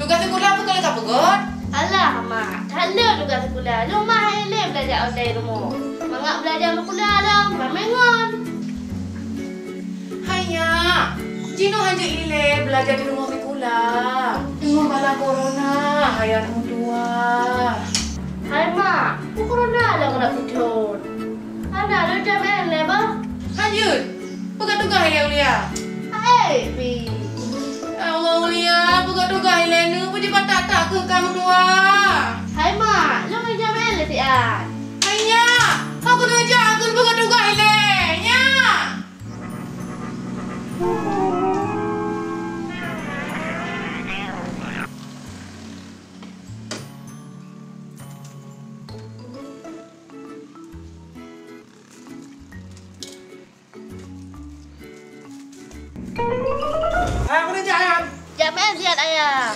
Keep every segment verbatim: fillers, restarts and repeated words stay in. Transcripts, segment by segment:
Tugaih sikula peue ka lheueh kapeugöt? Alah, Mak. That le tugaih sikula. Lôn mah han ilèe beulajar online rumoh. Mangat beulajar sikula lom, ramè ngon. Hai nyak, jinoe han jeuet ilèe beulajar di rumoh sikula. Deungon bala corona, hai aneuk meutuwah. Hai mak, peue corona lom keuneuk peuthon? Hana lôn jam online bah. Han jeuet, peugah tugaih ilèe Ulia. Hai, Pi. Ya Allah, Ulia, peugah tugaih ilèe neuk, peue jipatak-tak keuh ka meutuwah. Hai mak, lôn jam online siat. Hai nyak, ka keuneuk jak keuh peugah tugaih ilèe, nyak. Ayah, boleh jak, Ayah? Jak main siat, Ayah.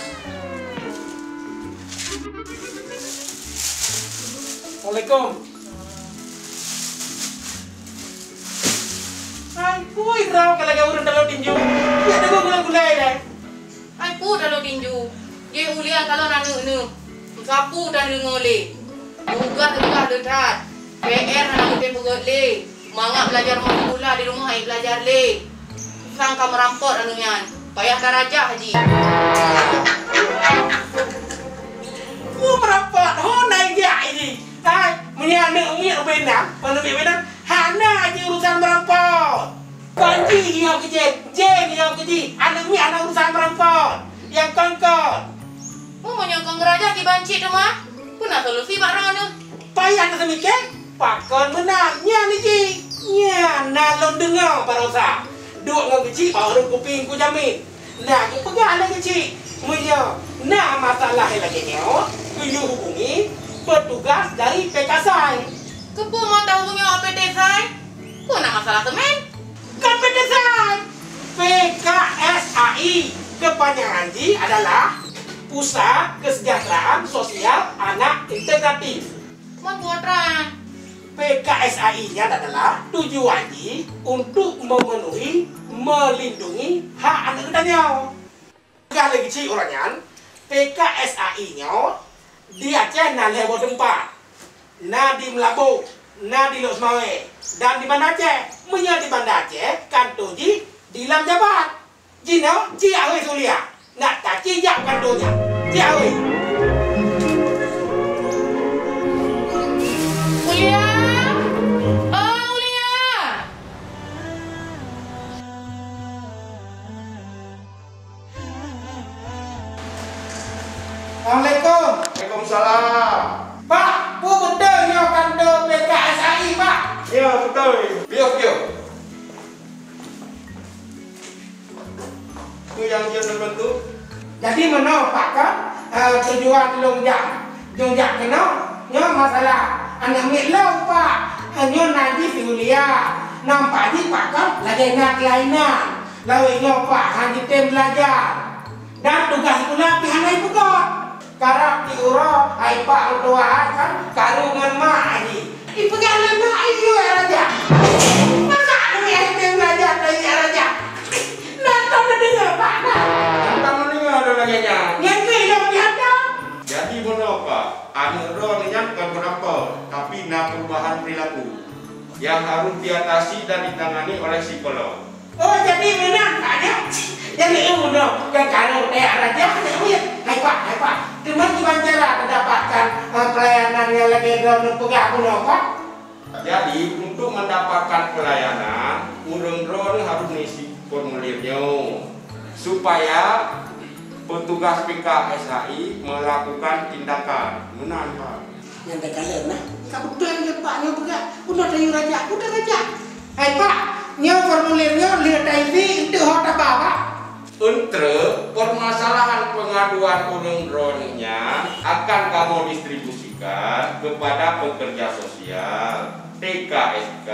Assalamualaikum. Hai, pui rau ka lagèe ureueng talo tinju. Ya, deungoe gulai-gulai deh. Hai, pui talo tinju. Jih Ulia kalon aneuk neuh. Sapeue tadeungoe lé. Tugaih tugaih le that. P R hana meuteumé peugöt lé. Mangat beulajar rumoh sikula di rumoh han ék beulajar lé. Sang ka meurampot aneuk nyan. Payah tarajah jih. Peue meurampot? Ho na jak jih. Hai, meunyoe aneuk miet ubé na, aneuk miet ubé na, hana jih urusan meurampot. Banci nyoe keu jén, jén nyoe keu jih, aneuk miet hana urusan meurampot. Nyang kon-kon. Meunyoe kon geuraja kiban cit teuma, peue na solusi bak droeneuh? Payah taseumiké, pakon meunan nyan jih. Nyan na lôn deungoe barosa. Duek ngon keuchik bak ureueng kuping kujamin. Na geupeugah lé keuchik, meunyoe na masalah lagèe nyoe, geuyue hubungi petugas dari P K S A I. Keupeue mantong hubungi awak P T S A I? Peue na masalah seumén? Kon P T S A I, P K S A I, kepanjangan jih adalah Pusat Kesejahteraan Sosial Anak Integratif. Mon putra. P K S A I nyan adalah tujuan jih untuk memenuhi, melindungi hak aneuk geutanyoe. Peugah lé keuchik uroe nyan, P K S A I nyoe di Aceh na lhèe boh teumpat. Na di Meulaboh, na di Lhokseumawe, dan di Banda Aceh. Meunyoe di Banda Aceh, kantô jih di Lam Jabat. Jinoe, ci awai Sulia. Nak taci jak kantô nyan. Ci awai. Ulia! Oh, Ulia! Assalamualaikum. Waalaikumsalam. Pak, peue beutôi nyoe kantô P K S A I, Pak? Ya, beutôi. Piôh, piôh. Peue nyang jeuet lôn bantu? Jadi meunoe, Pak, kan, eh, tujuan lôn jak, lôn jak keunoe, nyoe masalah aneuk miet lôn, Pak. Eh, nyoe na jih si Ulia. Nampak jih, Pak, kan, lagèe na keulainan. Lawét nyoe, Pak, han jitem beulajar. Dan tugaih sikula pih hana jipeugöt. Karab di uroe hai pak meutuwah hai kan karu ngon mak jih. Ipeugah lé mak, "Iyue raja." Masa aneuk miet hana jitem beulajar dan jak raja? Na tom neudeungoe, Pak, na. Hantom neudeungoe lôn lagèe nyan. Nyan keuh ilôn pih hantom. Jadi meunoe, Pak, aneuk droeneuh nyan kon peurampok, tapi na perubahan perilaku yang harus diatasi dan ditangani oleh psikolog. Oh, jadi meunan, Pak, nyoe. Jadi, eh, bunoe, nyang ka lheueh teuyak raja, nyoe, hai, Pak, hai, Pak. Teuma kiban cara mendapatkan, eh, pelayanan nyang lagèe droeneuh peugah bunoe, Pak? Jadi, untuk mendapatkan pelayanan, ureueng droeneuh harus mengisi formulir nyoe, supaya petugas P K S A I melakukan tindakan. Meunan, Pak. Nyang takalon nah, ka beutôi lé Pak nyoe peugah, bunoe tayue raja, bunoe raja. Hai Pak, nyoe formulir nyoe lheueh taisi eunteuk ho taba, Pak. Eunteuk, permasalahan pengaduan ureueng droeneuh nyan akan kamoe distribusikan kepada pekerja sosial, T K S K,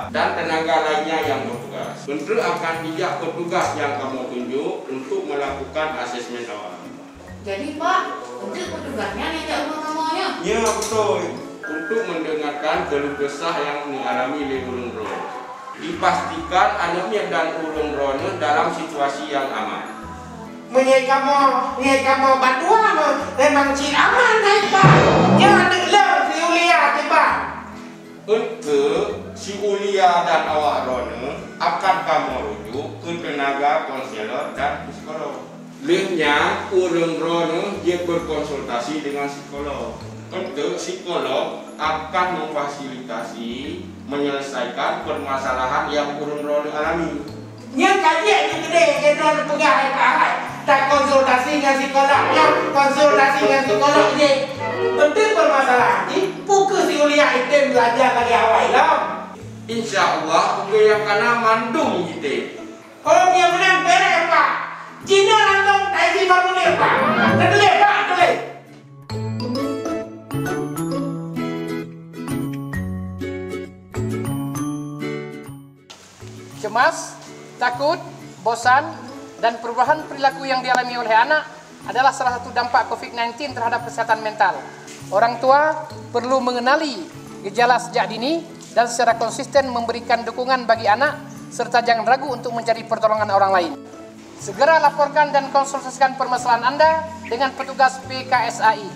dan tenaga lainnya yang bertugas. Eunteuk akan jijak petugas nyang kamoe tunjuk untuk melakukan asesmen awal. Jadi, Pak, eunteuk petugas nyan nyang jak rumoh kamoe nyoe? Nya, beutôi. Untuk mendengarkan keluh kesah yang dialami lé ureueng droe. Dipastikan aneuk miet dan ureueng droeneuh dalam situasi yang aman. Ngieng kamoe, ngieng kamoe bantuan, memang cit aman hai Pak. Nyan aneuk lôn si Ulia tiba. Untuk si Ulia dan awak droeneuh akan kamoe rujuk ke tenaga konselor dan psikolog. Lheueh nyan ureueng droeneuh jeuet berkonsultasi dengan psikolog. Untuk psikolog akan memfasilitasi menyelesaikan permasalahan yang ureueng droeneuh alami. Nyan ka jeuet keudeh, keudroe peugah hai Pak Ahai, takonsultasi ngon psikolog nyan, konsultasi ngon psikolog jih. Penting permasalahan jih, peu kheueh si Ulia item belajar lagèe awai lom. Insya Allah, peue nyang kana mandum jitem. Oh, nyan meunan beres, Pak. Jinoe langsung taisi formulir, Pak. Teutuléh, Pak, tuléh. Cemas, takut, bosan, dan perubahan perilaku yang dialami oleh anak adalah salah satu dampak covid sembilan belas terhadap kesehatan mental. Orang tua perlu mengenali gejala sejak dini dan secara konsisten memberikan dukungan bagi anak, serta jangan ragu untuk mencari pertolongan orang lain. Segera laporkan dan konsultasikan permasalahan anda dengan petugas P K S A I.